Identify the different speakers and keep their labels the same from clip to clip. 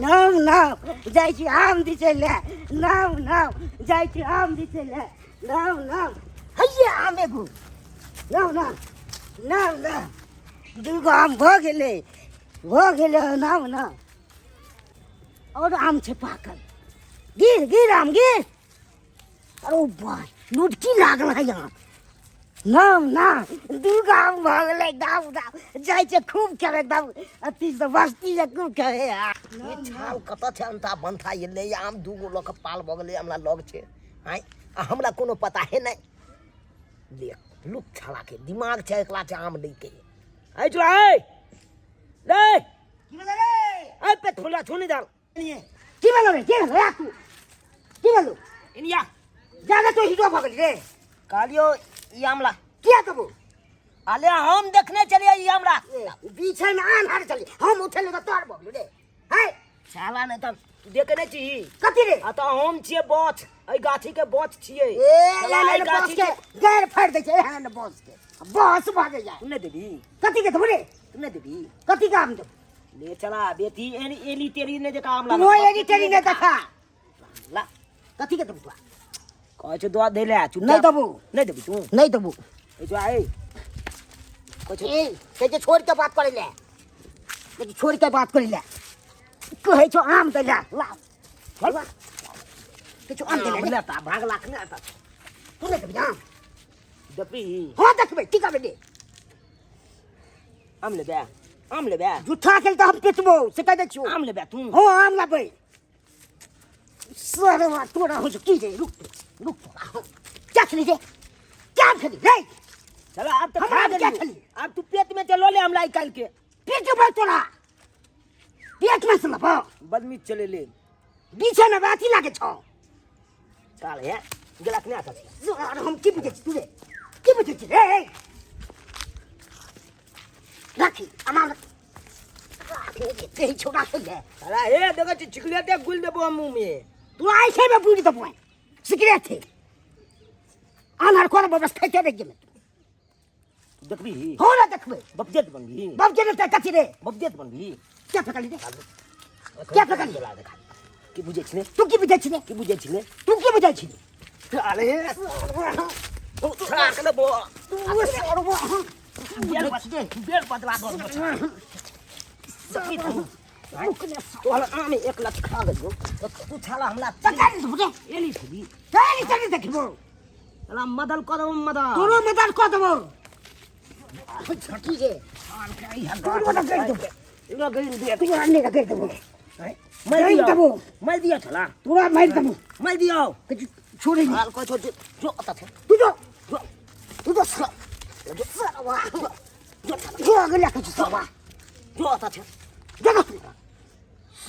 Speaker 1: नाम नाम जाइ छी आम दिसै लए, नाम नाम जाइ छी आम दिसै लए, नाम नाम हैये आम एगो, नाम नाम नाम नाम दूगो आम भऽ गेलै, भऽ गेलै। नाम नाम आओर आम छै पाकल। गिर गिर आम गिर। अरे बा, लुटकी लागल है यहाँ। नाम नाम दूगो आम भऽ गेलै। दाम दाम जाइ छै खूब खेबै एकदम अथी से बस्ती से खूब खेबै।
Speaker 2: ई छाल कतऽ छै? अन्ता बन्था एलै आम दूगो लऽ कऽ पाल भऽ गेलै। हमरा लग छै आँय, आ हमरा कोनो पता है नहि। देख लुक छालाके दिमाग छै, एकला छै आम लैके। ऐ चुड़ा, ऐ ले।
Speaker 1: की भेलै रे?
Speaker 2: ऐ पेट फुला छू नहीं दाल।
Speaker 1: की भेलो रे? की भेलो रे तू? की भेलो?
Speaker 2: इनिया।
Speaker 1: जाके तो हीरो भऽ गेली रे।
Speaker 2: कहलियो ई आमला।
Speaker 1: किया देबो?
Speaker 2: अले हम देखने चलिए ई आमला।
Speaker 1: पीछे में आन हार चली, हम उठेलो तऽ तोर भऽ गेलो रे। है
Speaker 2: साला नहि तऽ तू देखने छी।
Speaker 1: कथी रे?
Speaker 2: आ तऽ हम छियै बच, एहि गाछी के बच छियै।
Speaker 1: ए
Speaker 2: साला,
Speaker 1: ले
Speaker 2: एहि
Speaker 1: ले
Speaker 2: गाछी
Speaker 1: बस के गैर फाड़ि दै छै एहन बस के बस भऽ जाय।
Speaker 2: तू नहि देबी?
Speaker 1: कथी के देबो रे?
Speaker 2: तू नहि देबी?
Speaker 1: कथी के आम देबो?
Speaker 2: ले चला बेटी, एली एली तेरी ने जका आम
Speaker 1: तू एली तेरी ने देखा।
Speaker 2: ला।
Speaker 1: कथी के देबो तू?
Speaker 2: कहै छौ दऽ दै ले चुपचाप।
Speaker 1: नहि देबो।
Speaker 2: नहि देबी तू?
Speaker 1: नहि देबो।
Speaker 2: ए जो आए कहै छौ।
Speaker 1: ए कहै छै छोड़ के बात करै ले, कहै छै छोड़ के बात करै ले, कहै छौ आम दै ले। ला ला, कहै छौ आम दै ले।
Speaker 2: आम लेता भागलाक ने आता।
Speaker 1: तू नहि देबी आम?
Speaker 2: देखबी?
Speaker 1: हाँ देखबै। की करबै रे?
Speaker 2: आम लेबे? आम लेबे?
Speaker 1: झूठा खेल तऽ हम पिटबो से कहि दै छियौ।
Speaker 2: आम लेबे तू?
Speaker 1: हाँ आम लेबै। सरवा तोरा हो की रे? रुक रुक, तोरा हो क्या खेली रे? क्या खेली रे?
Speaker 2: चला अब तो
Speaker 1: हमरा
Speaker 2: खा
Speaker 1: क्या
Speaker 2: गेलियौ।
Speaker 1: खेली?
Speaker 2: अब तू पेट में चलो ले हमरा निकाल के।
Speaker 1: पेट में तोरा पेट में से लबो।
Speaker 2: बदमीज चले ले।
Speaker 1: बीचे में अथी लागे छौ।
Speaker 2: चल हे गेलक ने आता छै।
Speaker 1: अरे हम की बुझै छी तू रे? की बुझै छी रे? राखी अमार राखी कही छौ राखी ले।
Speaker 2: अरे हे देखै छी चिकले ते गुल देबो हम मुंह में।
Speaker 1: तू आइ छै में बुझि देबो सिगरेट छै आन्हर कर बस खाइते रहि गेलै।
Speaker 2: देखबी?
Speaker 1: हो ना देखबै।
Speaker 2: बपजेत बनबी?
Speaker 1: बपजेत तऽ कथी रे?
Speaker 2: बपजेत बनबी?
Speaker 1: क्या फेकली रे? क्या फेकली?
Speaker 2: गेला देखा की बुझै छी ने?
Speaker 1: तू की बुझै छी रे?
Speaker 2: की बुझै छी ने?
Speaker 1: तू की बुझै छी?
Speaker 2: अरे छड़ा के देबो।
Speaker 1: तू सरवा
Speaker 2: बेल बदला दो। तोहर आम एक लत खा गेलियौ तू छाला हमरा।
Speaker 1: चल रे।
Speaker 2: एली छली।
Speaker 1: चल चल देखबो।
Speaker 2: साला मदल कऽ देबो मदल।
Speaker 1: तोरो मदल कऽ देबो। छठी रे तोरो रगड़ि देबो।
Speaker 2: रगड़ि दे।
Speaker 1: तोरा नहि रगड़ि देबो।
Speaker 2: मारि
Speaker 1: रगड़ि
Speaker 2: दियौ।
Speaker 1: देबो।
Speaker 2: मारि दियौ छला।
Speaker 1: तोरा मारि देबो।
Speaker 2: मारि दियौ।
Speaker 1: छोड़े
Speaker 2: हाल कहै छौ जो जो ओतऽ छै।
Speaker 1: तू जो।
Speaker 2: जो।
Speaker 1: तू जो साला।
Speaker 2: जो।
Speaker 1: सरवा।
Speaker 2: जो छला।
Speaker 1: जो अगला कहै छै सरवा।
Speaker 2: जो ओतऽ छै।
Speaker 1: जो तू।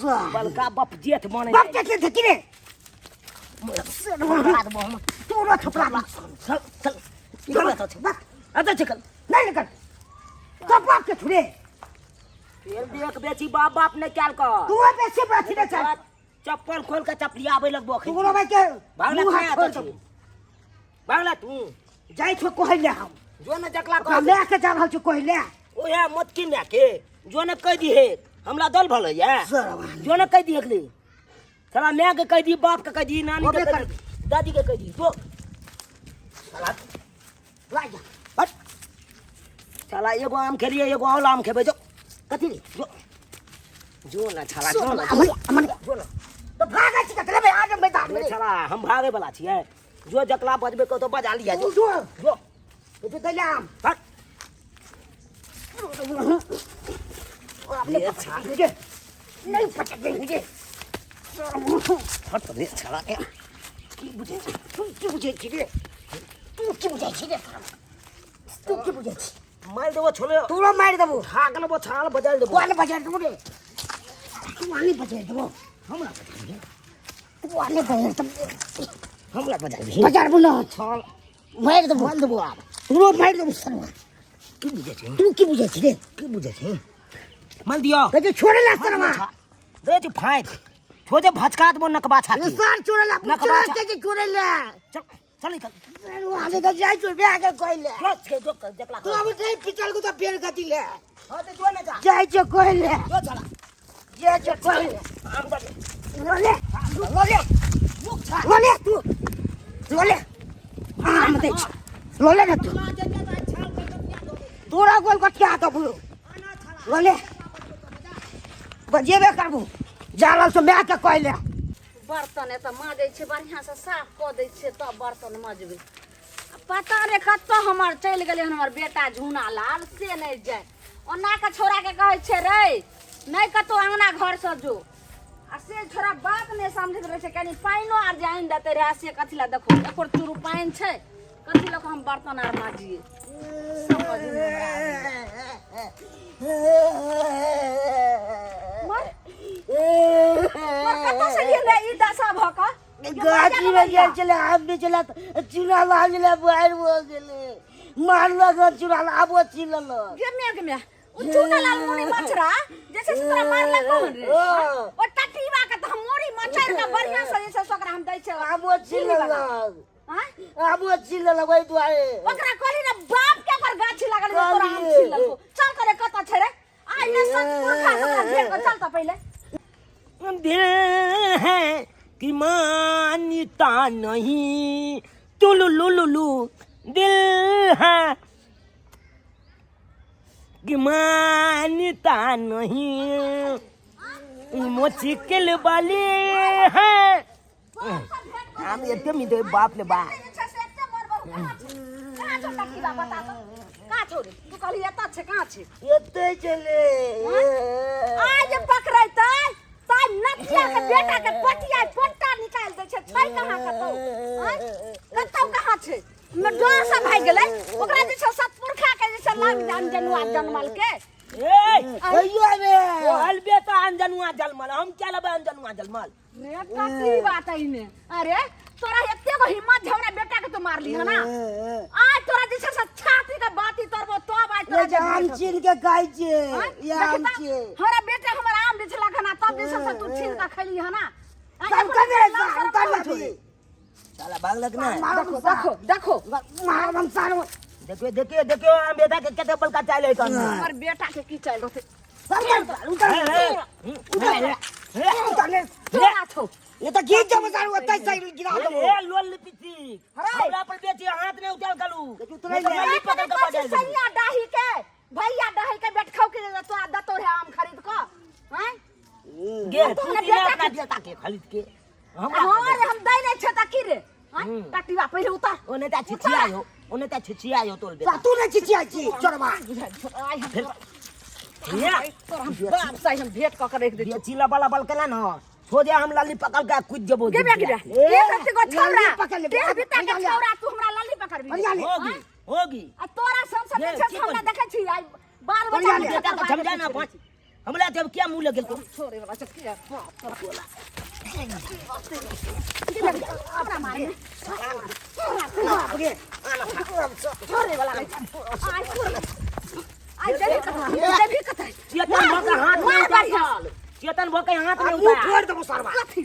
Speaker 2: बलका बप जेठ बनै।
Speaker 1: बाप जेठ देखी रे।
Speaker 2: थपड़ा देबो हम।
Speaker 1: तोरा थपड़ा दे।
Speaker 2: चल चल निकल एतऽ छै।
Speaker 1: बस।
Speaker 2: एतऽ छै, निकल।
Speaker 1: नहीं निकल तो बाप के छुरे।
Speaker 2: तेल देख बेची बाप बाप ने कैल कर।
Speaker 1: तू बेसी बात ने चल।
Speaker 2: चप्पल खोल के चपलियाबै लगबो अखन।
Speaker 1: तोरो भाई के
Speaker 2: भागला
Speaker 1: मुँह
Speaker 2: तू
Speaker 1: हाथ खोल
Speaker 2: एतऽ
Speaker 1: देबो।
Speaker 2: छै। भागला तू।
Speaker 1: जाइ छो कहै ले हम।
Speaker 2: जो ने जकला
Speaker 1: ओकरा
Speaker 2: कह
Speaker 1: लए के जा रहल छो कहै ले।
Speaker 2: ओहे मोटकी माय के जो ने कहि दिहे हमरा दल भल होइए।
Speaker 1: सरवा।
Speaker 2: जो ने कहि दिहे ले साला माय के कहि दी, बाप के कहि दी, नानी के
Speaker 1: होबे
Speaker 2: कहि दी, दादी के कहि दी। जो साला
Speaker 1: ला जा।
Speaker 2: हट साला एगो आम खेलिए एगो और आम खेबै। जो।
Speaker 1: कथी रे?
Speaker 2: जो जो ना छाला जो ना।
Speaker 1: अमन अमन
Speaker 2: जो ना।
Speaker 1: तो भागै छी कतले भाई आज मैदान में।
Speaker 2: रे छाला हम भागे वाला छियै। जो जकला बजबे को तो बजा लिया। जो
Speaker 1: तू जो।
Speaker 2: जो।
Speaker 1: जो दैले आम।
Speaker 2: हट।
Speaker 1: अपने पकड़ मुझे नहीं पकड़ मुझे।
Speaker 2: हट रे छाला के
Speaker 1: की बुझै छी तू? की बुझै छी रे तू? की बुझै छी रे तू? की बुझै छी?
Speaker 2: मारि देबो छोले।
Speaker 1: तोरो मारि देबो।
Speaker 2: थाक लेबो छाल बजाल देबो।
Speaker 1: तू आने बजारि देबो रे। तू आने बजारि देबो।
Speaker 2: हमरा बजा दे।
Speaker 1: तू आने बजारि देबो।
Speaker 2: हमरा बजा दे।
Speaker 1: बजारबो न।
Speaker 2: छाल
Speaker 1: मारि देबो।
Speaker 2: मारि देबो आब।
Speaker 1: तोरो मारि देबो सरवा।
Speaker 2: की बुझै छी
Speaker 1: तू? की बुझै छी रे?
Speaker 2: की बुझै छी? मारि दियौ।
Speaker 1: कहै छै छोड़े ला सरवा।
Speaker 2: दे छी फाँक छो जे भचका देबो नकबा छाती।
Speaker 1: सर छोड़े ला।
Speaker 2: नकबा
Speaker 1: छोड़े के छोड़े ला।
Speaker 2: चल चल निकल।
Speaker 1: आने तो जाइ छो बियाह के कहै ले।
Speaker 2: जो के जो जकला।
Speaker 1: तू अब नहीं पिचल को तो पेड़ गति ले।
Speaker 2: हां तो जो ने जा।
Speaker 1: जाइ छो कहै ले।
Speaker 2: जो चला।
Speaker 1: जे छै कोई लले लले लले तू लले आम दै छै लले ने तू तोरा गोल कटिया देबू लले बजेबे करबू जा रहल छौ मायके कहै ले।
Speaker 3: बर्तन एतऽ माजै छै, बढ़िआँसँ साफ कऽ दै छियै तब बर्तन मजबै। आ पता नहि कतऽ हमर चलि गेलै हन हमर बेटा झूना लाल, से नहि जाय। ओना के छौड़ाके कहै छै रे नहि कतौ अङ्गना घरसँ जो, आ से छोड़ा बात नहि समझैत रहै छै। कनि पानिओ आर जे आनि देतै रहए से कथी लए। देखो एको चूरू पानि छै, कथी लऽ कऽ हम बर्तन आर माजियै, समझ नहि हमरा आबैए। मर मर, कतऽ से गेल रे ई दशा भऽ कऽ?
Speaker 1: गाछी में गेल छलै आम बेचला, चूड़ा लाल छलै, बाहर भऽ गेलै, मारलक हन चूड़ा, आबो छिललक।
Speaker 3: गे म्या, गे म्या, ओ चूना लाल मुनी मछरा जे छै से तोरा मारलक कोन रे?
Speaker 1: ओ।
Speaker 3: ओ टटीबा के तऽ हम मोरी मचैर के बढ़िया से जे छै से ओकरा हम दै छै।
Speaker 1: आबो छिललक।
Speaker 3: आँय?
Speaker 1: आबो छिललक ओहि दुआरे।
Speaker 3: ओकरा कहली ने बाप के पर गाछी लागल छै, तोरा आम
Speaker 1: कहलियै।
Speaker 3: छिललको। चल करे, कतऽ छै रे? आइ ने सत पुरखा से ओकरा भेट कऽ चल तऽ पहिले।
Speaker 2: दिल है कि मानता नहीं तुलु लु लु लु, दिल है कि मानता नहीं, मुश्किल वाली है।
Speaker 3: हम
Speaker 2: एते मिटे बाप ले बा।
Speaker 3: जे छै से एते मर बरू कहाँ छै? कहाँ छौ टकीबा, बता तऽ। कहाँ छौ रे? तू कहली एतऽ छै, कहाँ छै?
Speaker 1: एते छलै।
Speaker 3: आइ जे पकड़ैतै ताइ नतिया के बेटा के पटिया पट्टा निकालि दै छै। छै कहाँ कतौ? आँय? कतौ कहाँ छै? डर से भागि गेलै। ओकरा जे छै सतपुरखा के जे छै लग जनुआ जनमल के।
Speaker 2: ए
Speaker 1: अइयो रे।
Speaker 2: ओ हलबे तो अनजनुआ जलमल, हम क्या लेबै अनजनुआ जलमल?
Speaker 3: रे कथी बात है इने? अरे तोरा एते गो हिम्मत झवरा बेटा के तू मारली है ना? आज तोरा जे छै से छाती के बाती तोड़बो तब आज तोरा
Speaker 1: ये जे आम छीन के खाइ छै।
Speaker 3: आँय?
Speaker 1: ये आम
Speaker 3: देखी तऽ,
Speaker 1: छै।
Speaker 3: हमरा बेटा हमर आम जे छलक हन, तब जे छै से तू छीन के खैली है ना? आँय,
Speaker 1: तब
Speaker 3: एको
Speaker 1: कने
Speaker 3: लाज शरम
Speaker 1: उतार
Speaker 3: कहाँ
Speaker 1: ले
Speaker 3: छौ रे?
Speaker 2: साला भागलक ना।
Speaker 3: देखो देखो देखो।
Speaker 1: मारम हम सारो।
Speaker 2: देखियो देखियो देखियो, आम बेटा के कते बड़का चाल है कन।
Speaker 3: हमर बेटा के की चाल रहतै?
Speaker 1: उतार उतार उतार उतार ले।
Speaker 3: तोरा छौ।
Speaker 1: ये तो घीच देबो सारो, ओतै से गिरा देबो।
Speaker 2: ए लोल लिपिची, हमरा पर बेटी हाथ नहीं उठाल कलू।
Speaker 1: देखियो, तोरा
Speaker 2: नहीं तो
Speaker 1: ले।
Speaker 2: लल्ली पकड़ के बजाय देबो।
Speaker 3: सैया डाही के भैया डाही के बैठखौ के तोरा दतो है आम खरीद के? हैं?
Speaker 2: गे
Speaker 3: तू
Speaker 2: तू
Speaker 3: अपना
Speaker 2: दिना
Speaker 3: बेटा
Speaker 2: अपना
Speaker 3: के-
Speaker 2: बेटा के खरीद के हमरा।
Speaker 3: हाँ रे, हम दै नहि छै तऽ की रे? हैं? टटिया पहिले उतार।
Speaker 2: ओने ता छिछिया हो, ओने ता छिछिया हो तोल बेटा।
Speaker 1: तू नहीं चिचियाइ छी चोरबा।
Speaker 3: आइ हम
Speaker 2: ये
Speaker 3: तोरा हम बाप से हम भेंट कऽ के रखि दै छी।
Speaker 2: बेची लबा लबल केला न सोझे हम लल्ली पकड़ के कूद जेबो।
Speaker 3: गे बे, गे बे, एक रत्ती गो छौड़ा
Speaker 1: लल्ली पकड़ लेबै।
Speaker 3: देह बिता के
Speaker 1: बढ़िया ले।
Speaker 3: छौड़ा तू हमरा लल्ली पकड़बी?
Speaker 1: बढ़िया ले।
Speaker 2: होगी होगी।
Speaker 3: आ तोरा संसद
Speaker 2: ये,
Speaker 3: जे छै
Speaker 2: की
Speaker 3: से हमरा
Speaker 2: करी?
Speaker 3: देखै छी आइ बाल बच्चा
Speaker 1: बढ़िया ले।
Speaker 2: बेटा के समझा ना पाँच हमरा जब क्या मुंह लगेल को
Speaker 3: छोड़े वाला छै की बाप तोरा हमरा मारे
Speaker 1: बाप रे।
Speaker 3: छोड़े वाला छै। आइ छोड़, आइ देबी कतऽ, देबी कतऽ?
Speaker 2: चेतन भऽ के हाथ में
Speaker 3: मार बढ़िया।
Speaker 2: उतार, चेतन भऽ के हाथ में
Speaker 1: मुंह
Speaker 2: उतार।
Speaker 1: फोड़ देबो सरवा।
Speaker 3: कथी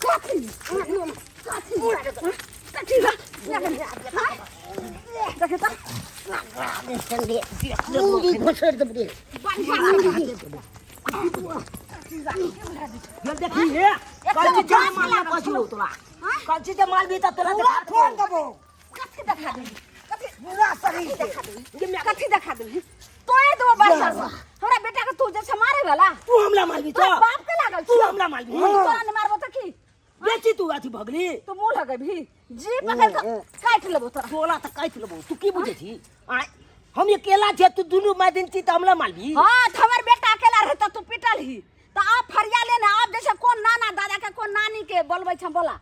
Speaker 3: कथी कथी कथी? देखी तऽ।
Speaker 1: मुंह घोसड़ देबो रे।
Speaker 3: बढ़िया।
Speaker 2: ये देखी हे, कल जे माल ना पछू तोरा, कल जे माल भी त तोरा।
Speaker 1: पूरा फोड़ देबो।
Speaker 3: कथी देखा देबी? कथी
Speaker 1: पूरा शरीर से।
Speaker 3: देखा देबी? कथी देखा देबी? तोरे देबो बरसा से। हमरा बेटा के तू जे छै मारे वाला।
Speaker 2: तू हमला मारबी तो
Speaker 3: तोरा बाप के लागल
Speaker 2: तू
Speaker 3: छौ।
Speaker 2: हमला मारबी।
Speaker 3: तोरा नहि मारबो तऽ की?
Speaker 2: बेची तू अथी भगली।
Speaker 3: तू मुँह लगेबही? जी पकड़ कऽ काटि लेबो तोरा।
Speaker 2: तोरा तऽ काटि लेबो। तू की बुझै छी? आँय, हम अकेला छियै, तू दुनू माय दिन छी तऽ हमला मारबी?
Speaker 3: हाँ, तऽ हमर बेटा अकेला रहे तऽ तू पिटल ही तऽ आब फरिया ले ने। आब जे छै कोन नाना दादा के कोन नानी के बोलबै छै, बोला।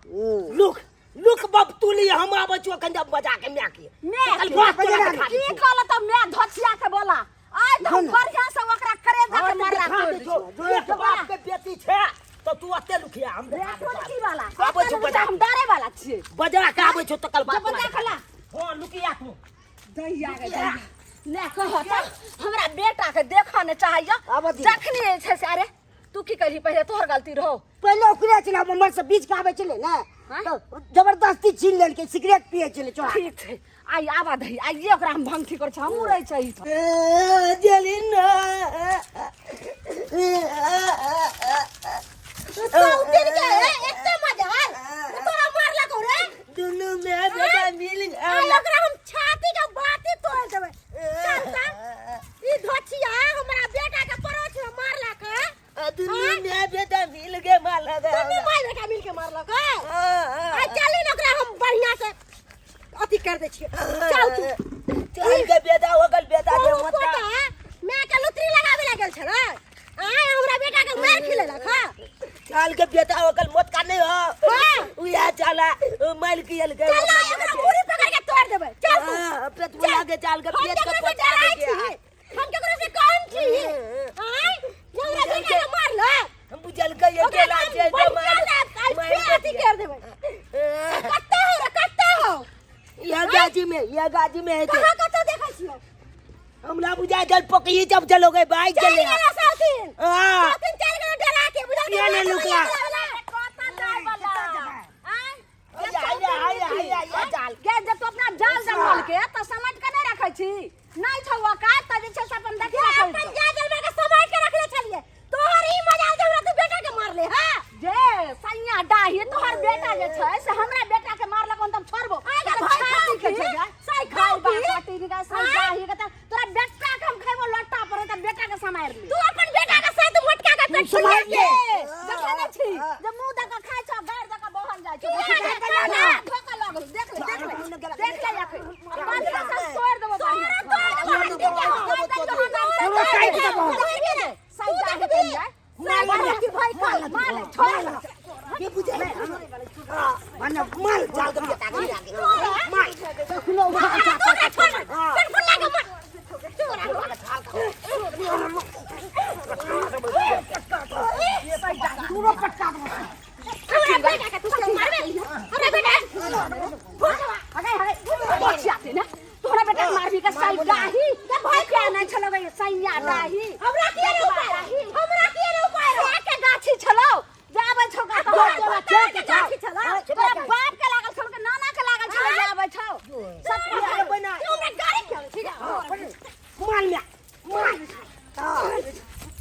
Speaker 2: लुक लुक बब तुली, हम आबै छियो कन जब बजा के माय के।
Speaker 3: मैं
Speaker 2: कल बात तोरा देखा
Speaker 3: की
Speaker 2: दै छियौ।
Speaker 3: कहल तऽ मैं धोछिया के बोला। आइ तऽ हम बढ़िया से ओकरा करेजा
Speaker 2: हाँ,
Speaker 3: के
Speaker 2: तऽ
Speaker 3: मरला
Speaker 2: देखा
Speaker 3: तोड़ि
Speaker 2: दै
Speaker 3: दै
Speaker 2: छियौ।
Speaker 3: छियौ।
Speaker 2: एक बाप के बेटी छै तऽ तू ओते लुखिया हम
Speaker 3: रे
Speaker 2: देखा दै
Speaker 3: छोटकी वाला
Speaker 2: छियौ। आबै छियौ बजा
Speaker 3: हम डरे वाला छियै।
Speaker 2: बजा के आबै छियौ तकर बाद
Speaker 3: जब बजा के ला।
Speaker 2: हाँ, लुकिया तू।
Speaker 3: दैया गे दैया, ले कह तऽ हमरा बेटा के देखऽ ने चाहिए।
Speaker 1: आबऽ दियौ।
Speaker 3: जखनी जे छै से, अरे तू की करही? पहिले तोहर गलती रहो।
Speaker 1: पहिले ओकरे छलै, हमर से बीच के आबै छलै ने।
Speaker 3: हाँ?
Speaker 1: तऽ जबरदस्ती छीन लेलकै, सिगरेट पियै छलै चोरा।
Speaker 3: ठीक छै, आइ आबा दही, आइए ओकरा हम भंगठी करै छी, हमहूँ रहै छै।
Speaker 2: जलिन
Speaker 4: सौतिन के एते मजाल तोरा मारलक रे।
Speaker 2: दुनू में बेटा मिल।
Speaker 4: आइ ओकरा हम छाती के बाती तोड़ देबै। चल त ई धोचिया हमरा बेटा के परोछ में मारलक।
Speaker 2: दुनू में बेटा मिल के मारलक।
Speaker 4: दुनू भाई बेटा मिल के मारलक। आइ चली ने, ओकरा हम बढ़िया से अथी कर दै छियै। चल तू।
Speaker 2: चल के बेटा होगल बेटा दे।
Speaker 4: तोहू पोता माय के लुतरी लगावे लागल छलै, आय हमरा बेटा के मार खिलेलक। हां,
Speaker 2: चल के बेटा होगल, मौत का नहीं हो।
Speaker 4: हां,
Speaker 2: उया चला माल कियल के।
Speaker 4: चल ना, ओकरा मुड़ी पकड़ के तोड़ देबै। चल तू।
Speaker 2: हां, पेट बुला के चल के
Speaker 4: हम
Speaker 2: पेट के
Speaker 4: केकरो से
Speaker 2: पचा
Speaker 4: डराइ
Speaker 2: दे।
Speaker 4: छी? हम केकरो से कम छी? आय जे हमरा बेटा के मारलक,
Speaker 2: हम बुझल के ये
Speaker 4: ओकरा
Speaker 2: केला
Speaker 4: हम
Speaker 2: छै।
Speaker 4: बढ़िया से आइ फेर अथी कर देबै। कत्ता हो रे, कत्ता हो?
Speaker 2: यह गाजी में, यह गाजी में है।
Speaker 4: कहाँ कतौ देखै छियौ?
Speaker 2: हमरा बुझा गल पकड़ी जब चलो गए बाइक
Speaker 4: चल
Speaker 2: चले।
Speaker 4: गेलो साउथिन।
Speaker 2: हां,
Speaker 4: साउथिन चल गेलो डरा के, बुझल?
Speaker 2: किया ने लुकला?
Speaker 3: कतऽ जाय वाला आँय?
Speaker 2: हाय हाय हाय हाय, चाल
Speaker 3: गे, जब तू अपना जाल जंगल के तऽ समझ के नहि रखै छी, नहि छौ औकात तऽ जे छै से अपन देखि
Speaker 4: जे
Speaker 3: रखै
Speaker 4: अपन
Speaker 3: छौ।
Speaker 4: जाय जलवा के समाट के रखले छलिए, तोहर ई मजाल जे हमरा तू बेटा के मारले। हां
Speaker 3: जे सैया डाही, तोहर बेटा जे छै से हमरा बेटा के मारलक हन, तब छोड़बो?
Speaker 4: आ गेल भाई।
Speaker 3: छाती के छै गे।
Speaker 4: सही
Speaker 3: खाइ
Speaker 4: खाओ
Speaker 3: बा
Speaker 4: की?
Speaker 3: काटी निकाल सही।
Speaker 4: आँय?
Speaker 3: डाही के तऽ तोरा बेटा के हम खैबो लोटा पर, तऽ बेटा के समारि ली।
Speaker 4: तू अपन बेटा के साथ मोटका के पेट
Speaker 1: समारि
Speaker 4: फुला
Speaker 1: ले।
Speaker 4: के।
Speaker 3: देखै नहि छी जे मुँह दऽ कऽ खाइ छौ, गारि दऽ कऽ बहल जाइ छौ।
Speaker 4: किया ने खाना?
Speaker 3: धोखा लगल, देख ले, देख ले, देख ले, अखन बाजरा सब तोड़ देबो।
Speaker 4: तोरा तोड़ देबो, हड्डी के हो।
Speaker 1: तोरा काटि देबो।
Speaker 3: सही डाही कहि जाय।
Speaker 1: मार,
Speaker 4: मार की भाई खा।
Speaker 3: मार ले, छोड़ ले।
Speaker 2: के बुझे?
Speaker 1: माने मार।
Speaker 2: चल के बेटा के आगे मार।
Speaker 1: कखनो उठा उठा।
Speaker 4: तोरा छोड़, पेट फुला के मार तोरा।
Speaker 1: तोरो पटका देबो।
Speaker 4: हमरा बेटा के तू सब मारबे? हमरा बेटा
Speaker 3: हगे हगे बचियाते ने, तोहरा बेटा के मारबी के सही डाही भाई क्या नहीं छलो गे सैया डाही।
Speaker 4: हमरा किया रे उपाय? हमरा किया रे उपाय?
Speaker 3: से के गाछी छलो जाबै छौ का?
Speaker 4: तोरा के गाछी छलो?
Speaker 3: तोरा बाप के लागल छौ के नाना के लागल छलो जाबै छौ सब?
Speaker 2: बना।
Speaker 4: तू हमरा गाड़ी के ठीक है।
Speaker 1: मार म्या मार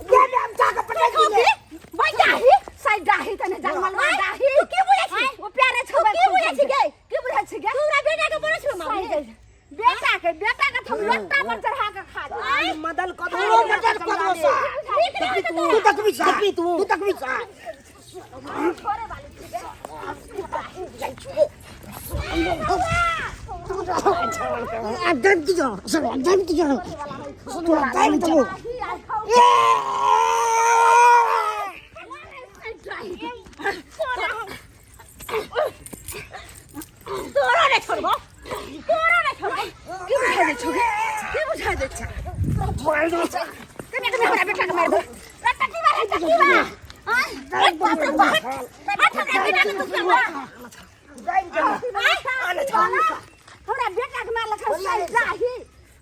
Speaker 1: गे, हम जाके पटक दिए।
Speaker 3: भाई डाही, सही डाही तने जंगल में डाही।
Speaker 4: तू की बुझै छी?
Speaker 3: ओ प्यारे छौ।
Speaker 4: तू की बुझै छी गे?
Speaker 3: की बुझै छी गे?
Speaker 4: तू हमरा बेटा के बड़ छौ मामी।
Speaker 3: बेटा के, बेटा के हम लोटा पर चढ़ा के खा जा।
Speaker 2: मदल कदो।
Speaker 1: तोरो मदद कदो सा।
Speaker 4: नीक नहि होतौ।
Speaker 1: तू तकबी सा, तू तकबी सा।
Speaker 3: छोड़े वाली छी गे।
Speaker 1: आ दर्द दियो सर, दर्द दियो तोरा, दर्द दियो।
Speaker 3: डाही आइ खाउ।
Speaker 4: तोरा नहि छोड़बो, तोरा नहि छोड़बो।
Speaker 3: की बुझा दै छौ गे? की बुझा दै छौ? कने कने हमरा बेटा के मारि दे।
Speaker 4: टट्टी बा, टट्टी बा। आँय? बाप रे बाप, हट, हमरा बेटा के तू मार।
Speaker 3: हमरा बेटा के मारलक हन सही डाही,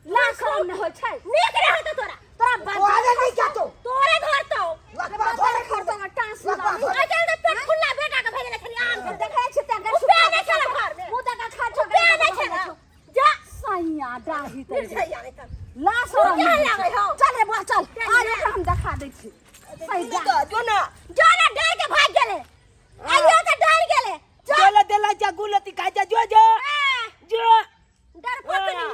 Speaker 3: लाख राम नहि होइ छै।
Speaker 4: नीक नहि होतौ तोरा।
Speaker 3: तोरा बाप
Speaker 1: आगे नहीं क्या तो
Speaker 4: तोरे धरतौ।
Speaker 1: लकवा धर।
Speaker 3: टाँस।
Speaker 4: आइ काल्हि तऽ पेट खुल्ला बेटा के भेजले छली आम के।
Speaker 3: देखै छी तऽ
Speaker 4: उपे नहि छलै घर में।
Speaker 3: मुँह दऽ कऽ खा छौ।
Speaker 4: उपे नहि छलै जा।
Speaker 3: सैया डाही
Speaker 4: फिर
Speaker 3: तोरे
Speaker 4: छै यार तऽ
Speaker 3: लाश।
Speaker 4: केहन लागै हौ?
Speaker 3: चल रे बुआ, चल, आज ओकरा हम देखा दै छी सही डाही।
Speaker 2: जो ना।
Speaker 4: जो ना, डर के भाग गेलै। आइयो तऽ डर गेलै।
Speaker 2: जो देला जा गुलती खा जा, जो जो जो।
Speaker 4: डर पकड़ी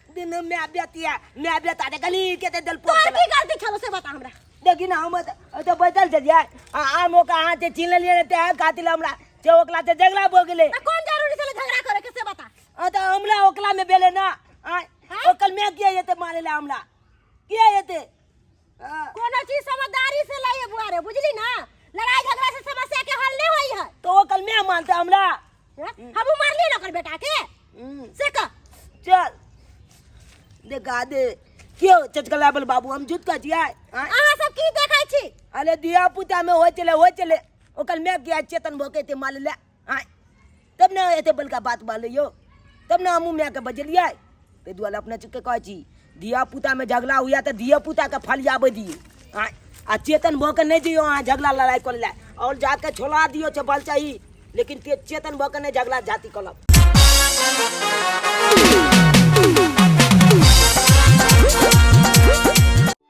Speaker 2: दिन मैं बेतिया मैं बेता दे गली के ते दल।
Speaker 4: तोर की गलती छलो से बता हमरा।
Speaker 2: देखी ना, हम तो बैठल छलियै आ आम ओकरा हाथ से छीन लेलियै ते खातिर हमरा से ओकला से झगड़ा भऽ गेलै।
Speaker 4: तऽ कोन जरूरी छलै झगड़ा करे के, से बता।
Speaker 2: आ तऽ हमरा ओकला में भेलै ना। आ ओकल में किया एते मारे ला हमरा? किया एते?
Speaker 4: कोनो चीज समझदारी से लइए बुआ रे, बुझली ना? लड़ाई झगड़ा से समस्या के हल नहीं होई है।
Speaker 2: तो ओकल में मानते हमरा?
Speaker 4: हमहू मारलियै ना ओकर बेटा के, से कह।
Speaker 2: चल देखा दे क्यों चचकला बल बाबू, हम झूठ का छियै?
Speaker 4: अहाँ सब की देखै छी?
Speaker 2: अरे धिया पुता में हो चले, हो चले। ओकल में किया चेतन भऽ के एते मारले ला? आँय, तब ने एते बड़का बात मारले यौ, तब ने हमहूँ मायके बजलियै। ताहि दुआरे अपने सबके कहै छी, धिया पुता में झगड़ा हुए तऽ धिया पुता के फलियाबै दियौ। आँय, आ चेतन भऽ के नहि जइयौ अहाँ झगड़ा लड़ाइ करै लए, आओर जाके छोड़ा दियौ छै बल चाही। लेकिन ते चेतन भऽ के नहि झगड़ा जाति कलब।